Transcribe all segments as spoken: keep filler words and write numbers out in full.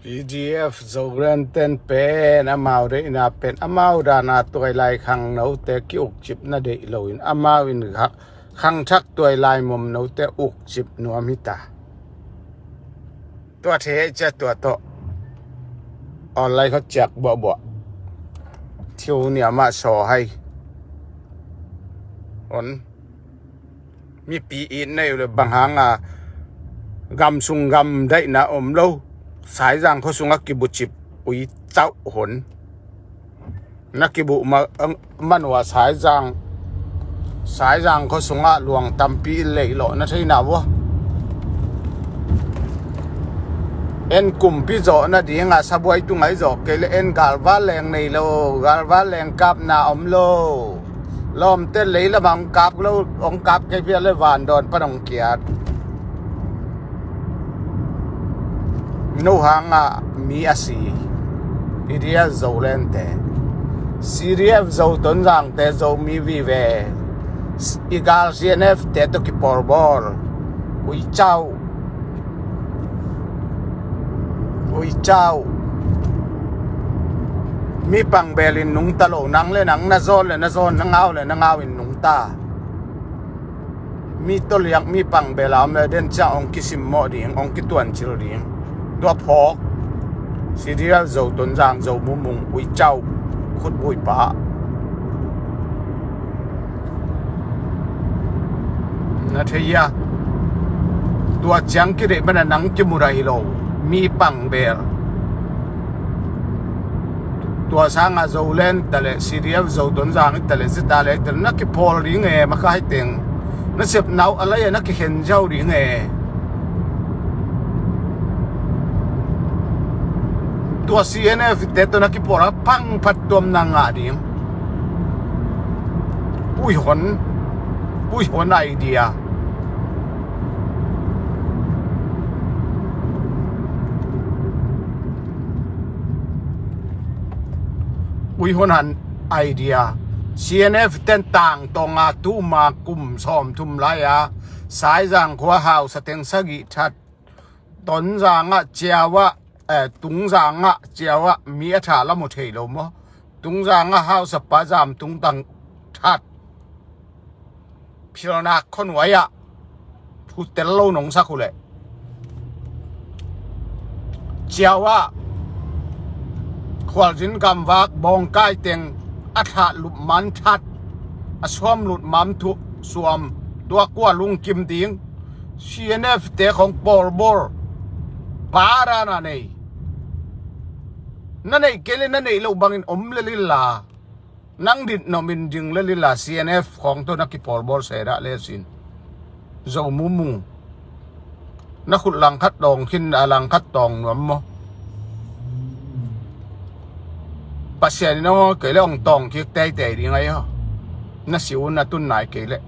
P D F Zoland ten pen amau deihna pen amau dana tuailai khangnote ki-ukcip na deih loin amau in kha-, khangthak tuailai momnote ukcip nuam hita. Tua thei cia tua tawh online khuat ciak buahbuah thiu niamah saw hai. On. Mipi it nei uh le bang hanga gam sung gam daihna om lo. Saizang khua sungah kibucip ui cauh hon. Na kibuh ma, man ua Saizang, Saizang khua sungah luang tampi leilawh na theina vua. En kumpi zawh nadinga sabuai tungai zawh kei le en galval leng nei lo, galval leng kapna om lo. Lawmte leilamah hong kap lo, hong kap kei piak le vandawn pan hong kiat. No hangah mi a si. P D F Zolandte, C D F Zo Tonzangte, Zomi vive, i gal C N F te tawh kipawlbawl. Ui cauh. Ui cauh. Mi pangbelin nungta lo, nang le nang, na zawn le na zawn, na ngau le na ngau in nungta. Mi toliak mi pangbela om le den ciang hong kisimmawh ding, hong kituancil ding. Tua phawk. C D F Zo Tonzang, Zo Mumung, ui cauh, khutbui pa. Na thei a. Tua ciang kideih mana nang kimura hi lo. Mi pangbel. Tua sanga Zoland ta le, C D F Zo Tonzang ta le, zita le ta le, na kipawl ding e, makaiteng. Na sepnau a lai a na kikhen ziau ding e. Tua C N F te tawh na kipawl a pangphat tuam na ngah ding. Puihon. Puihon idea. Puihon han idea. C N F ten tangtawnga tuma kum sawmthum lai-a Saizang khua hausa teng sagih that. Tonzangah ciauah, eh, Tungzangah ciauah mi a thah la mu thei lo maw? Tungzangah hausapa zam tungtang that. Philnak khuanuai-ah phutel lo nong sak uh leh. Ciauah khualzin gamvak bawngkai teng a thah lup man that, a suam lut mam thuh suam, tua kua lungkim ding. C N F te khong pawlbawl. Parana nei. Na neih kei le na neih loh bangin om le lila. Nang dit nomin ding le lila C N F khong tawh na kipawlbawl sedah le sin. Zo Mumung. Na khut langkhat tawng khin a langkhat tawng nuam maw? Pasian in aw kei le ong tawng kik teitei ding ai haw. Na si un a tun nai kei le.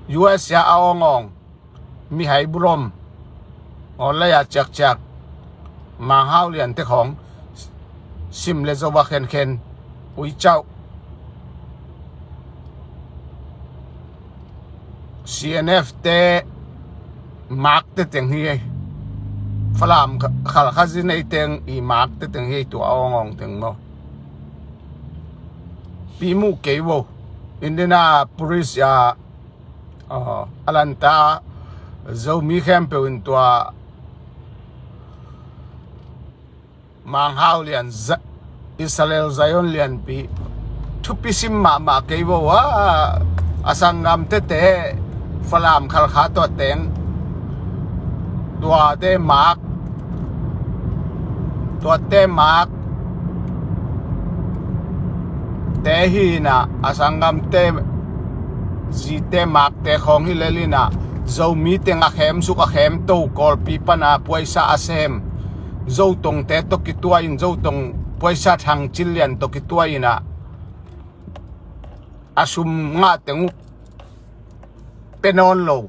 U S a a awngawng. Mihai bulom. Online a ciakciak. Manghau liante khawng. Sim le zo a khenkhen. Ui cauh. C N F te makte teng hi ei. Falam khalkhazi nei teng i makte teng hi ei tua awngawng teng maw. Pi muh kei vo. Indianapolis a, a lanta Zomi khempeuh in tua Manghau lian, Israel Zion lianpi thupi sim mahmah kei vo a, a sanggamte te Falam khalkha tua teng tuate mak, tuate mak te hi inah a sanggamte zite makte khawng hi lel inah Zomi teng a khemsuk a khemto Kawlpi pana puaisa a sem Zotongte tawh kituai in Zotong puaisa Thangcin Lian tawh kituai inah a sum ngah teng uh pe nawn lo.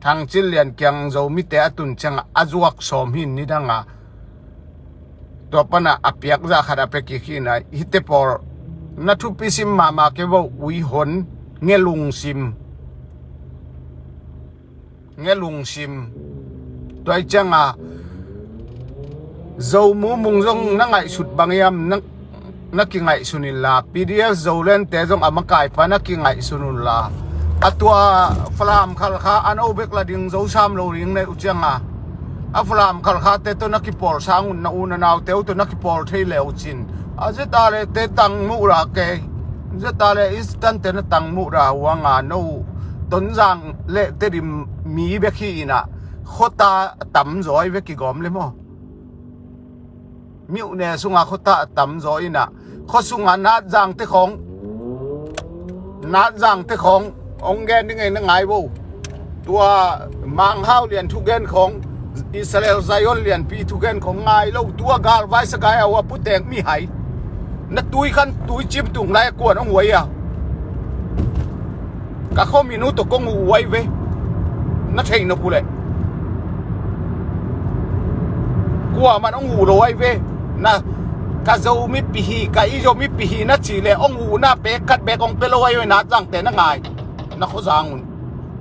Thangcin Lian kiang Zomite a tun ciangah a zuak sawm hi nidanga tua pana a piak zah khat a pe kik hi inah hite pawl na thupi sim mahmah kei vo ui hon nge lungsim. Nge lungsim. Tua i cianga Zo Mu Mung zong na ngaihsut bang hiam, na, na kingaihsun inla, P D F Zoland te zong a makai pa na kingaihsun unla, a tua Falam Khalkha a no bek la ding, Zo sam lo ding neih uh cianga, a Falam Khalkha te tawh na kipawl sang un, na u na nau te uh tawh na kipawl thei le uh cin, a ZRA te tang muh ra kei, ZRA Eastern te na tang muh ra uh anga, no Tonzang le Tedim mi bek hi inah, khuata a tamzaw ai ve, kigawm le maw? Myone sunga khuata a tamzaw inah, khua sunga Natzang te khawng, Natzang te khawng hong gen ding ei, na ngai vo. Tua Mang Hau Lian thugen khawng, Israel Zion Lianpi thugen khawng ngai lo. Tua galvai sagai a ua putek mihai, na tui khan tui cim tung lai a kuan hong huai a, ka khuaminu tawh kong uh huai ve. Na theih nop uh leh kuaman hong uh lo ai ve. Na, ka Zo mipi hi, ka i Zo mipi hi na cih leh hong uhna pek khat bek hong pia lo ai ve. Natzang te na ngai, na khuazang un,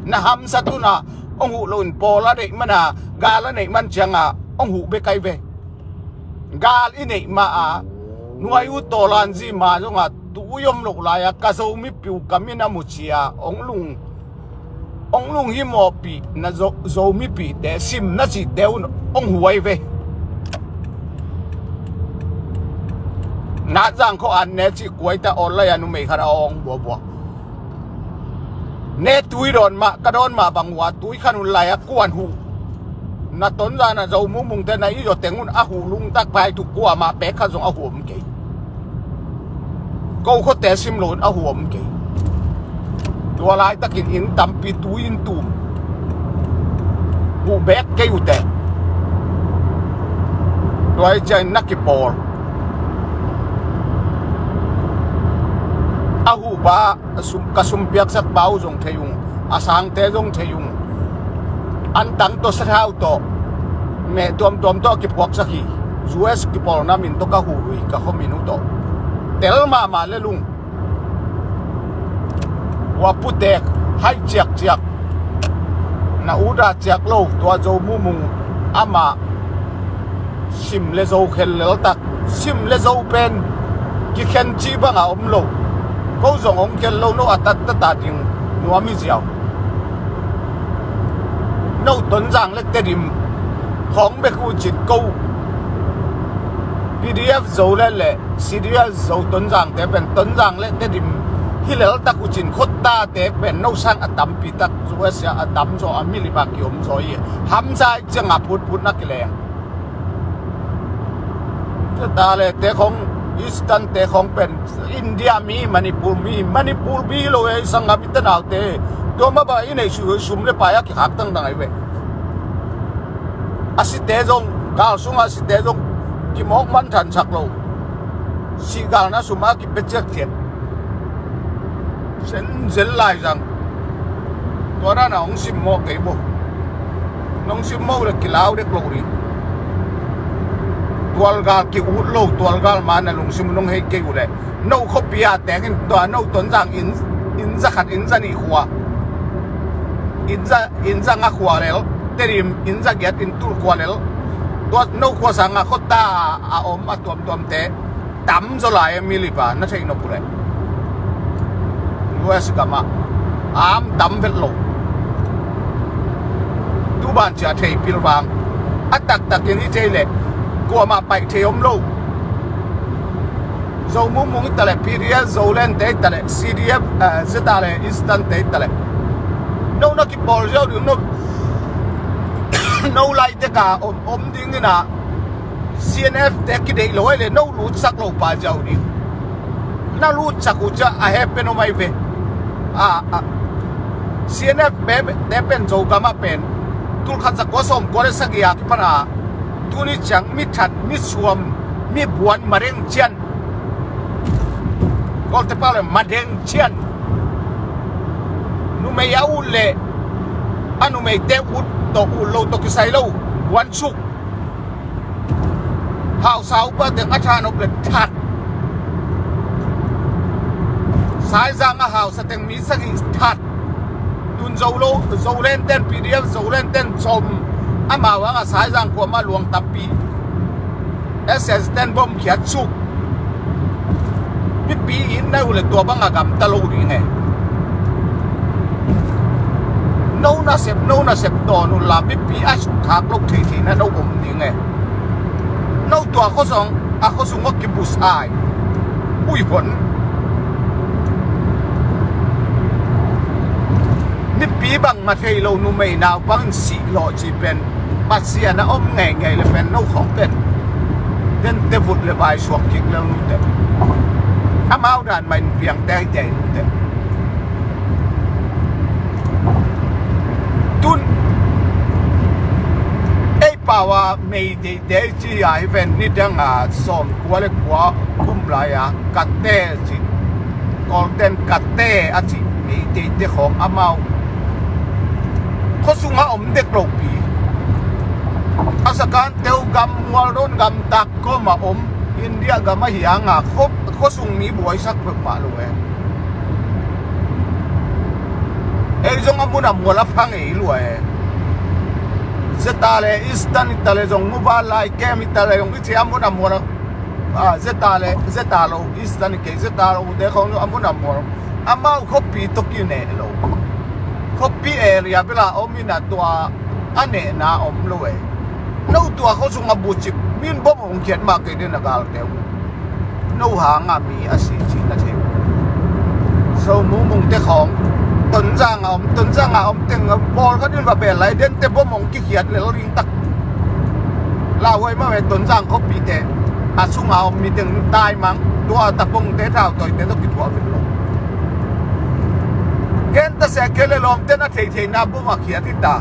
na hamsat un a, hong uh lo in, pawl a neih man a, gal a neih man cianga hong uh bek ai ve. Gal i neih ma a, nuai uh tawlan zi ma zonga tui om loh lai-a ka Zo mipi uh ka min a mu cia hong lung, hong lung hi mawhpih na Zo, Zo mipite sim na cihte un hong huai ve. Natzang khua an ne cih kuaita awl lai-a numei khat a awng buabua. Ne tui dawn mah, ka dawn mah bang ua tui khan un lai-a kuan huh. Na Tonzang a Zo Mu Mung te na i Zo teng un a huh lungtak pai tu, kuamah pek khat zong a huh om kei. Ko khuate sim lo un a huh om kei. Tua laitakin inn tampi tui in tum. Huh bek kei uh teh. Tua i ciangin na kipawl. A huh pa, a sum, ka sum piaksak pa uh zong thei ung, a sangte zong thei ung. Antang tawh, sathau tawh, meh tuamtuam tawh a kipuaksak hi. U S kipawlna min tawh ka huh uh hi, ka khuamin uh tawh. Tel mahmah le lung. Ua putek, haih ciakciak. Na uda ciak lo, tua Zo Mu Mung amah sim le zo khel leltak, sim le zo pen kikhen cih banga om lo. Ko zong hong khel lo, no a tattata ding nuam hi ziau. No Tonzang le Tedim khawng bek uh cin ko. P D F Zoland le C D F Zo Tonzang te pen, Tonzang le Tedim hi leltak uh cin, khuata te pen no sang a tampi tak, U S a a tamzaw, a milip a kiomzaw hi. Hamsa i cianga phutphut na kileng. Tua le te khawng, Eastern te khawng pen India mi, Manipur mi, Manipur mi lo ei, sanggam i tanaute. Tua mah bang i neih su, sum le pai a kikhak tangtang ai ve. A site zong, gal sunga a site zong kimawk man thansak lo. Sih galna sum a kipia ciakciak. Senzel lai zang. Tua dana hong simmawh kei bo. Nong simmawh le kilau dek lo ding. Tualgal ki-ut lo, tualgal ma na lungsim nong hei kei uh leh, no khuapi a tengin tua no Tonzang inn, inn za khat, inn za nih khua, inn za, inn za nga khua lel, Tedim inn za giat, inn tul khua lel. Tua no khua sanga khuata a om a tuamtuamte tamzaw lai a milip a na theih nop uh leh, U S gamah a om tam vet lo. Tuban cia thei pilvang a taktakin i thei leh kuamah paih thei om lo. Zo Mu Mung i ta leh, P D F Zoland te i ta leh, C D F, eh, ZRA Eastern te i ta leh, no na kipawl ziau ding, no, no lai teka om, om dingin a, C N F te kideih lo ai le no lutsak lo pa ziau ding. Na lutsak uh ciah a hepen om ai ve. A, a, C N F pe, te pen Zogam ah pen tul khat za kua sawm kua le sagih a kipan a, tuni ciang mi that, mi suam, mi buan, madeng cian. Kawlte pau le madeng cian. Numei a ut le a numeite ut tawh, ut lo tawh kisai lo. Buan suk. Hausa upa teng a thanop le that. Saizang a hausa teng mi sagih that. Tun Zo lo, Zoland ten, P D F Zoland ten som. Amau ang a Saizang khua mah luang tampi. S S ten bom khiat suk. Mipi in na uh le tua bang a gamta lo ding e. No nasep, no nasep tawn un la, mipi a suk khak lo thei thei na no om ding e. No tua khuasung a, khuasung a kibus ai. Ui hon. Mipi bangmah thei lo numei naupang in sih lawh cih pen Pasian a om ngeingei le pen no khawng pen dente vut le vai suak kik lel nute. Amau dan mah in piangte ahi te nute. Tun ei pau a Meiteite ci a hi ven, nidang a sawm kua le kua kum lai a Kate ci, Kawlten Kate a ci Meiteite khawng amau khuasung a om dek lopi. A sakan teu gam mual dawn gam tak kawm a om India gam ahi hang a khua, khuasung mi buaisak peuhmah lo e. Ei zong a mun a mual a pha ngei lua e. Zeta le Eastern i ta le zong, Muban lai kem i ta le zong, i ci a mun a mual a, a, Zeta le, Zeta lo Eastern i kei, Zeta lo te khawng a mun a mual. Amau khuapi tawh kineh lo. Khuapi area bel a om in a tua a nehna om lo e. No tua khuasung a bucip min bom hong khiat mah kei den a galte uh. No hang a mi a si cih na thei uh. So Mungmungte khawng Tonzang a om, Tonzang a om teng a pawlkhat in va bel lai dente bom hong kikhiat lel ringtak. Lauhuai mah ve Tonzang khuapite a sung a om mi teng taimang, tua tapongte thautawite tawh kithuah vet lo. Gen ta seh kei le lawmte na thei theina bom a khiat hi ta.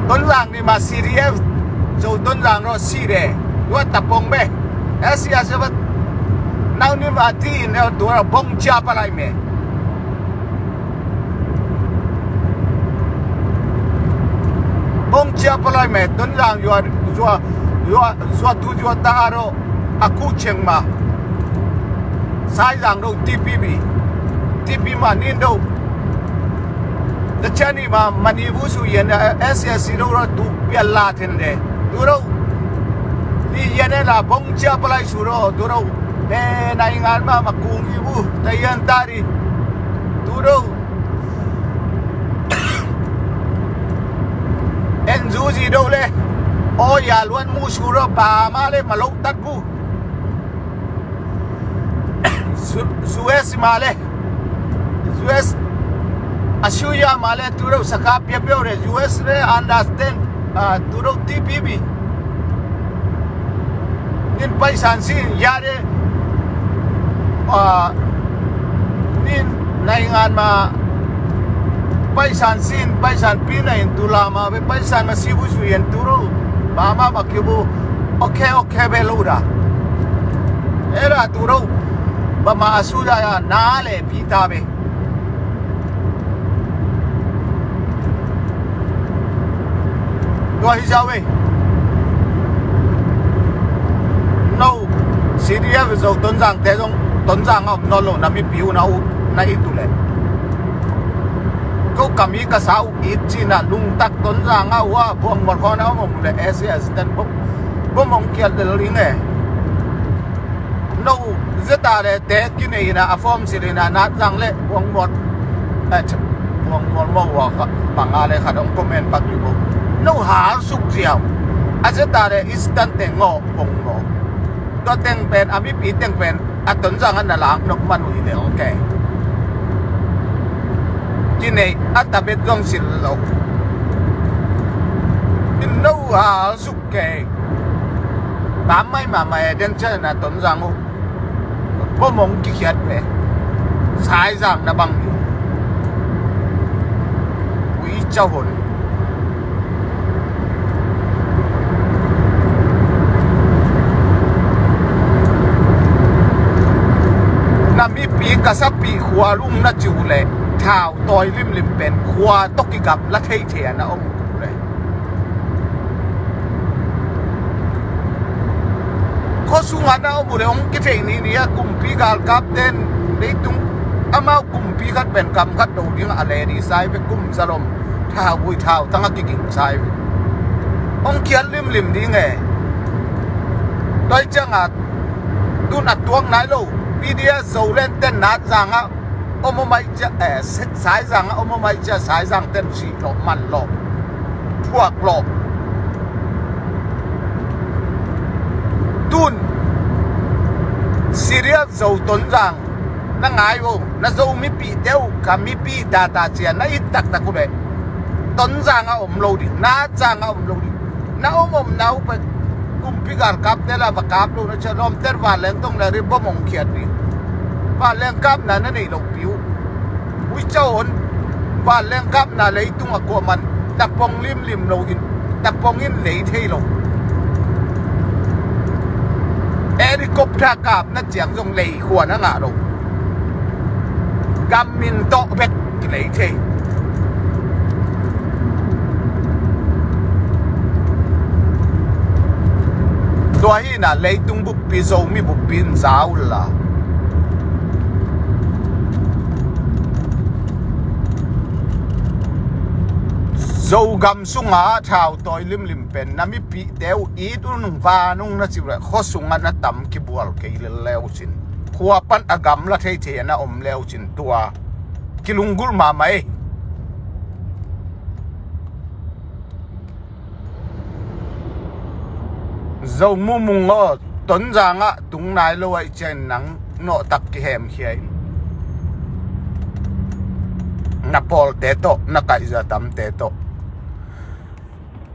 Tonzang ni ma C D F Zo Tonzang ro si de. Tua tapong be. Eh, si a se ba. Nau ni ma ti in el tua bong chia pa lai me. Bong chia pa lai me. Tonzang yua, yua, yua, yua tu yua ta ro. A ku cheng ma. Saizang do T P B. T P ma nin do. Da chani ma mani bu su yen, eh, S S C do ro tu bia la ten de. Tu ro. Ni yen, eh, la bong chia pa lai su ro tu ro. Eh, nai ngan ma ma kung i bu. Ta yen ta ri. Tu ro. En zu zi do le. O ya luan mu su ro ba ma le ma lo tat bu. Su-, Suez male. Suez. Asuya male turo saka pia pia ure Suez re understand. Ah, turo T P B. Nin paisan sin yare. Ah, nin naingan ma paisan sin, paisan pina in tula ma be paisan ma sibu su yen turo. Mama ma kibu. Okay, okay. Khe be lo da. Era tu ro. Ba ma su da ya na le pi ta be. Tua hi zau e. No. C D F Zo Tonzang te zong Tonzang a om no lo na mi piu na u na i tu le. Ko kami ka sa u i ci na lung tak Tonzang a u a buang mor khon a om le S S ten bok. Bom hong kiat lel ding e. No zeta le te kinei ina a form sil ina nat zang le buang mot. Eh, buang mot mo wa ka panga le khat hong comment pak yu bo. No hal suk ziau. A zeta le Eastern te ngo bong mo. Tua teng pen a mipi teng pen a Tonzang a na lak nok man uh hi le ok. Kinei a tabet zong sil lo. In no hal suk kei. Tam mai mama e den cia na Tonzang uh. Bom hong kikhiat ve. Saizang na bang hi. Ui cau hon. Na mipi ka sapi khua lung na ciu le thau tawi limlim pen khua tawh kigap la thei thei a na om. Khuasung a na om uh le hong kithei ni ni a kumpi galkap ten leitung amau kumpi khat pen kam khat do ding a le ni sai pe kum zalom Thauvui thautang a kiging sa hi. Hong khiat limlim ding e. Tua hi ciangah tun a tuak nai lo. P D F Zoland ten Nazang ah om om aih ciah, eh, Saizang ah om om aih ciah Saizang ten sih lawh man lawh, thuak lawh. Tun C D F Zo Tonzang na ngai uh, na Zo mipihte uh, ka mipi data cia na it taktak uh leh Tonzang a om lo ding, Nazang a om lo ding. Na om om na uh pen kumpi galkapte la va kap lo na cia lawmter vanleng tong le ri bom hong khiat ding. Vanleng kapna na neih lo pi uh. Uica on vanleng kapna leitung a kuaman tapong limlim lo in, tapong in lei thei lo. Helicopter kapna ciang zong lei khuan a ngah lo. Gam min tawh bek kilei thei. Tua hi na leitung buppi Zomi buppi in za uh la. Zogam sunga thautawi limlim pen na mipihte uh it un, van un na cih leh khua sungah na tam kibual kei lel le uh cin, khua pan a gamla theithei a na om le uh cin tua kilunggulh mahmah ei. Zo Mumung aw, Tonzang ah tung nai lo aih ciangin nang nawhtak kihemkhia in, na pawlte tawh, na kaihza tamte tawh.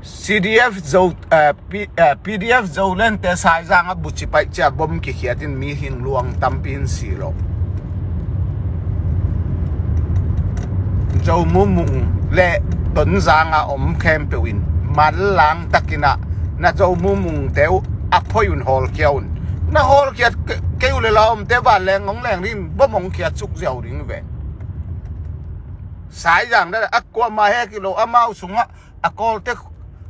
C D F Zo, eh, P-, eh, P D F Zoland te Saizang ah buci paih cia bom kikhiat in mihing luang tampi in si lo. Zo Mumung le Tonzang a om khempeuh in manlang takin ah na Zo Mumung te uh a phoi un hawlkhia un. Na hawlkhiat ke-, kei uh le la omte vanleng hong leng ding bom hong khiat suk ziau ding ve. Saizang dah a kuamah hek hi lo, amau sungah a kawlte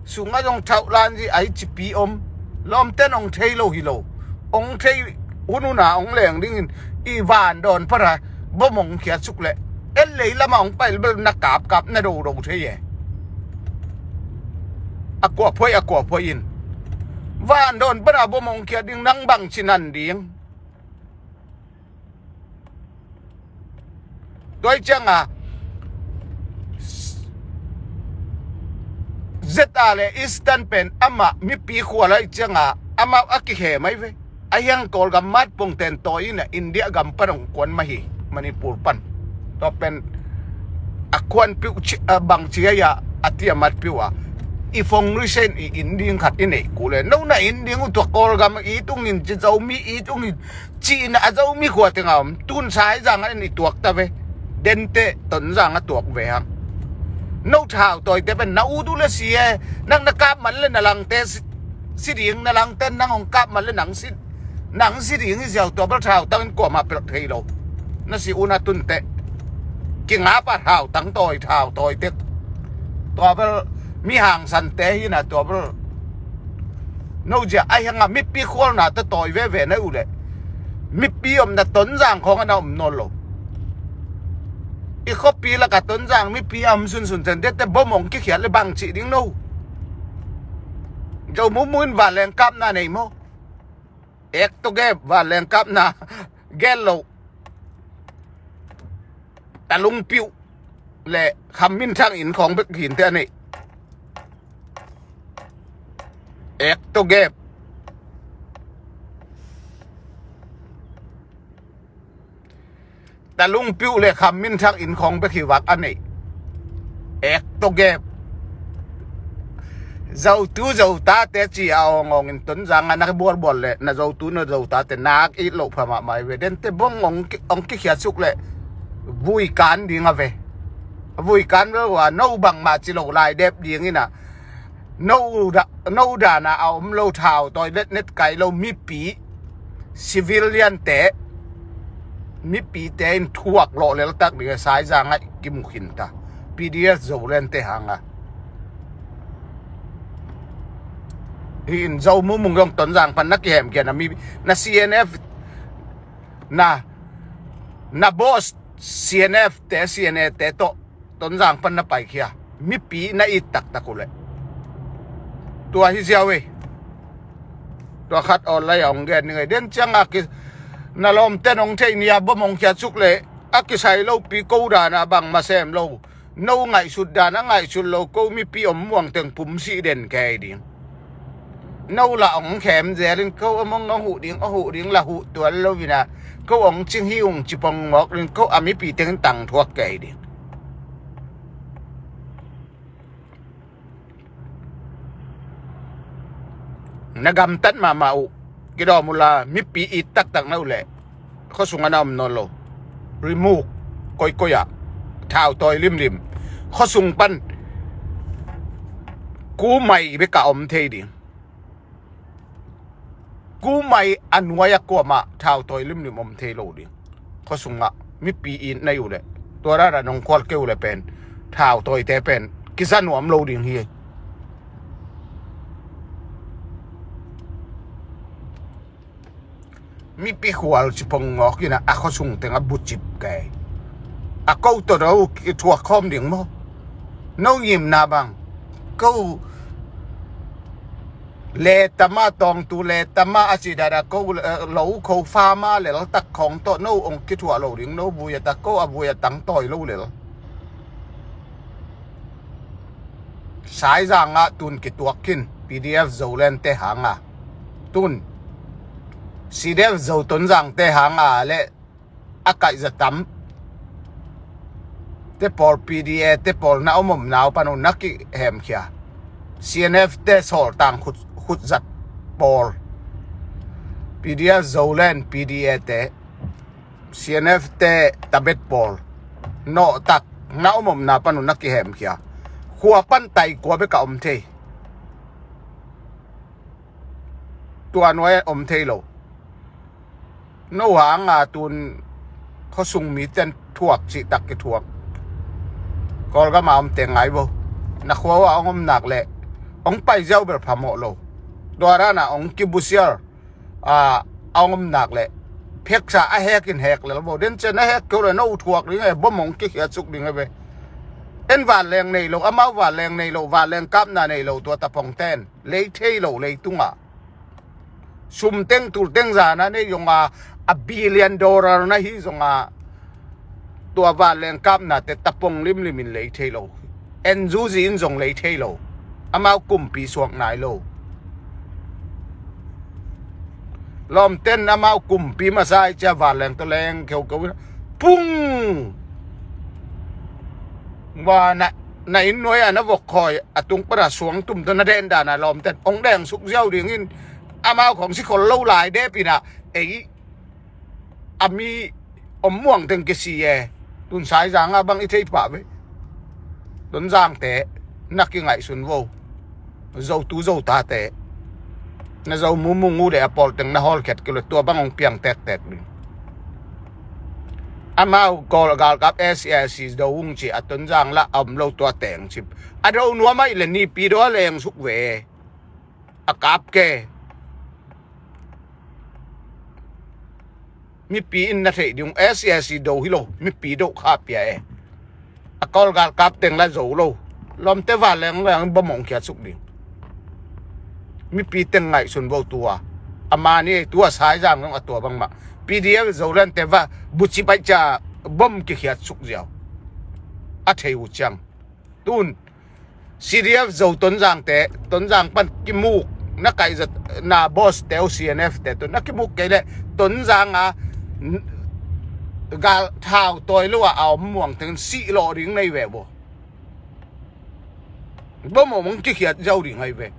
sungah zong thauh lan zi ai cipi om. Lawmten hong thei lo hi lo. Hong thei hun huna hong leng dingin i van dawn para bom hong khiat suk leh en lei lamah hong pai bel na kapkap na dodo thei e. A kuaphoi a kuaphoi in van dawn para bom hong khiat ding nang bangci nan ding. Tua hi cianga Z A le Eastern pen amah mipi khua lai cianga amah a kihe mai ve. A hiang Kawlgam mat pongten tawi in a India gam pan hong kuan mah hi, Manipur pan. Tua pen a kuan piuh ci, a bang ci a, a tia mat piuh a i fong risen i in ding khat i neih kule. No na in ding uh tua Kawlgam i tungin ci Zomi i tungin ci in a Zomi khua tengah om tun Saizang a in i tuak ta ve. Dente Tonzang a tuak ve hang. No thau tawite pen na ut uh le si e. Nang na kap man le na langte si, si ding, na langte nang hong kap man le nang si, nang si ding hi ziau tua bel thau tangin kuamah pelh thei lo. Na si una tunte kingap a thau tang tawi thau tawite. Tua bel mi hangsante hi na tua bel. No zia a hianga mipi khualna ta tawi veve na uh le mipi omna Tonzang khawng a na om nawn lo. I khuapi laka Tonzang mipi a om sunsun ten dete bom hong kikhiat le bang cih ding no. Zo Mumung in vanleng kapna nei maw? Ek to gep vanleng kapna gel lo. Talung piuh le Kham Min Thang in khawng bek hinte a nei. Ek to gep. Talung piuh le Kham Min Thang in khawng bek hi vak a nei. Ek to gep. Zotu Zotate ci a awngawng in Tonzang a na bualbual le na Zotu na Zotate nak it loh pha mahmah i ve. Dente bong ong ki, ong kikhiat suk le vui kan ding a ve. Vui kan ve ua no bangmah ci lo lai dep ding in a no da, no dana a om lo thau tawi letnet kai lo mipi civilian te mipite in thuak lawh leltak ding a Saizang a i kimu khin ta. P D F Zoland te hanga hi in Zo Mumung zong Tonzang pan na kihem kia na mi na C N F na na boss C N F te C N A te tawh Tonzang pan na paikhia. Mipi na it taktak uh leh tua hi ziau ei. Tua khat online a hong gen ning ei. Den ciang a ki na lawmten hong thei nia bom hong khiat suk leh a kisai lopi ko dan a bang ma sem lo. No ngaihsut dan a ngaihsut lo ko mipi om muang teng pum sih den kei ding. No lah hong khem zel in ko a mong hong huh ding a huh ding lah huh tual lo ina ko hong cing hi ung ci pong mawk ding ko a mipi teng tang thuak kei ding. Na gamtat mahmah uh kidawm uh la mipi it taktak na uh leh khuasung a na om nawn lo. Remove koikoi ah thau tawi limlim khuasung pan kumai bek a om thei ding. Kumai a nuai a kuamah thau tawi limlim om thei lo ding. Khuasungah mipi it na uh leh tua rara nong khual kei uh leh pen thau tawite pen kiza nuam lo ding hi. Mipi khual ci pong ngawk ina a khuasung teng a bucip kei a ko tawh no kithuak khawm ding maw? No ngimna bang ko le tama tawngtu le tama a ci dada ko lo kho fama lel tak khawng tawh no ong kithuah lo ding no vui a tak ko a vui a tang tawi lo lel. Saizang ah tun kituak khin P D F Zoland te hang a tun C D F Zo Tonzang te hang a le a kaihza tam te pawl P D A te pawl na om om nau pan uh na kihemkhia. C N F te sawltang khut, khutzat pawl P D F Zoland P D A te C N F te tabet pawl nawhtak na om om na pan uh na kihemkhia. Khua pan tai kua bek a om thei. Tua nuai om thei lo. No hang a tun khuasung mi ten thuak cih tak kithuak. Kawlgam a om teng ngai vo. Na khua uh a ong om nak leh ong pai ziau bel phamawh lo. Tua dan a ong kibusial a ong om nak leh pheksa a hek in hek lel vo. Den ciang a hek keu leh no thuak ding e bom ong kikhiat suk ding e ve. En vanleng nei lo amau vanleng nei lo vanleng kapna nei lo tua tapong ten lei thei lo leitungah. Sum teng tul teng zana nei zonga a billion dollar na hi zonga tua vanleng kapna te tapong limlim in lei thei lo. En zuzi in zong lei thei lo. Amau kumpi suak nai lo. Lawmten amau kumpi masa i cia vanleng tawh leng keukeu in pung. Wa na, na inn nuai a na vok khawi a tung pana suang tum tawh na den dana lawmten ong deng suk ziau dingin amau khong sikhol lo lai depina ei a mi om muang teng kisi e. Tun Saizang a bang i thei pah ve. Tonzangte na kingaihsun vo. Zotu zotate na zo mumu ngu de a pawl teng na hawlkhiat kilo tua bang ong piang tektek ding. Amau kawl galkap S A C do ung ci a Tonzang lah a om lo tua teng cip a do nuam aih le nipi do a leng suk ve. A kap ke. Mipi in na theih ding S A C do hi lo mipi do kha pia e. A kawl galkap teng la zo lo. Lawmte vanleng leng bom ong khiat suk ding. Mipi teng ngaihsun vo tua. A mani tua Saizang long a tua bangmah P D F Zoland te va buci paih cia bom kikhiat suk ziau. A thei uh ciang tun C D F Zo Tonzang te Tonzang pan kimuk na kaihzat na boss teu C N F te tun na kimuk kei le Tonzang a gal thau tawi lo a a om muang teng sih lawh ding nei ve bo. Bom om ong kikhiat ziau ding ai ve.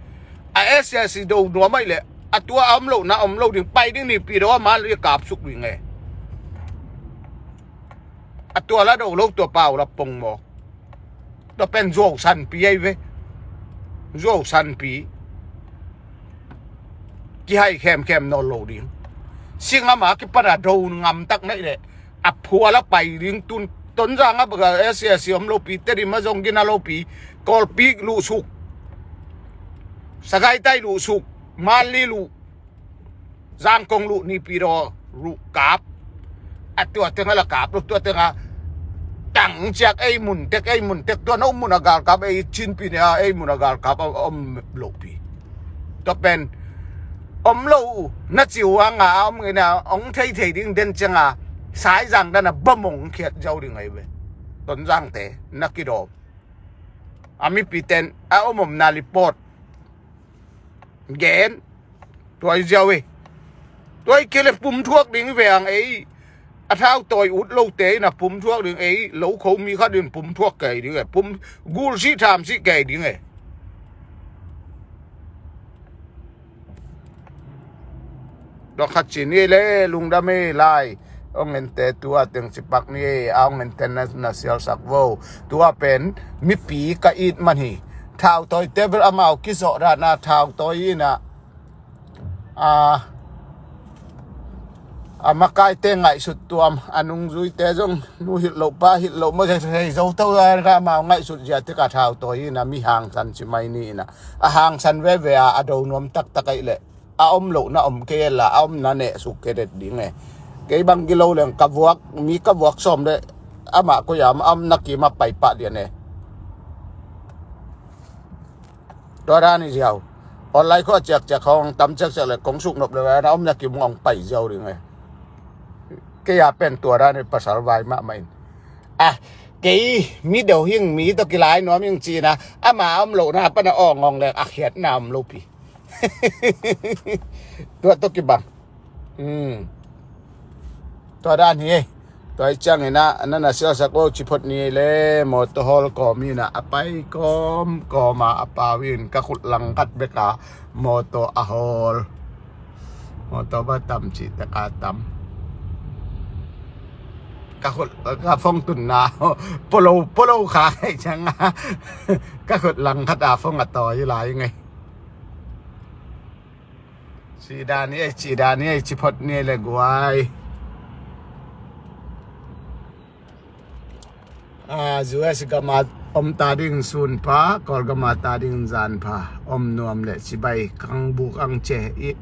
A S A C do nuam aih le a tua a om lo na om lo ding pai ding nipi do a mal i kap suk ding e. A tua la do lo tua pau la pong maw. Tua pen zuau sanpi ai ve. Zuau sanpi. Kihai khemkhem nawn lo ding. Singam a kipana do ngamtak naih le a phua la pai ding tun Tonzang a baga S A C om lopi Tedim a zong gina lopi Kawlpi luhsuk. Sagaitai luhsuk. Manli luh. Zangkong luh nipi do luh kap. A tua tenga la kap luh tua tenga ta ang ciak ei mun tek, ei mun tek, tua no mun a galkap ei cinpi ne a, ei mun a galkap a om lopi. Tua pen om lo na ci uh hanga a om ngeina ong theithei ding den cianga Saizang dana bamong khiat ziau ding ahi ve. Tonzangte na kidawm a mipiten a om omna report gen. Tua i ziau e. Tua i kele pum thuak ding ve ang ei. A thau tawi ut lote ina pum thuak ding ei, lo kho mi khat in pum thuak kei ding e. Pum gul si tham si kei ding e. Dok khat ci ni le lungdam e lai. Ong ente tua teng cipak ni e, a ong ente na, na sialsak vo. Tua pen mipi ka it man hi. Thau tawi te bel amau kizawh dana thau tawi ina a, a makaite ngaihsut tuam, a nungzuite zong nu hilh loh pa hilh loh ma thei zo to a, amau ngaihsut zia tek a thau tawi ina mi hangsan ci mai ni ina. A hangsan veve a, a do nuam taktak aih leh a om loh na om kei la, a om na neh suk kei det ding e. Kei bang gilo leng ka vuak, mi ka vuak sawm le amah koi a om na kima pai pah dian e. Tua dan i ziau. Online khua ciakciak hong tam ciakciak le kong suk nop le na om na kim hong pai ziau ding e. Kei a pen tua dan i pasal vai mahmah in. Ah, kei mi deuh hing, mi tawh kilai nuam hing cina, ama om loh na pana awng awng le a khiat na om lopi. Tua tawh kibang. Hmm. Tua dan hi. Tua i ciangin a, na na siasak lo ci phot ni le, mawtaw hawl kawm in a, a pai kawm kawm a, a pau in ka khut langkhat bek a mawtaw a hawl. Mawtaw ba tam ci tak a tam. Ka khut, ka phone tunna polo, polo kha kai ciang a, ka khut langkhat a phone a tawi lai ngei. Ci dan hi ei, ci dan hi ei, ci phot ni ei le guai. A, U S gam a om ta ding sun pha, Kawlgam a ta ding zan pha, om nuam le cibai kang buk ang ce i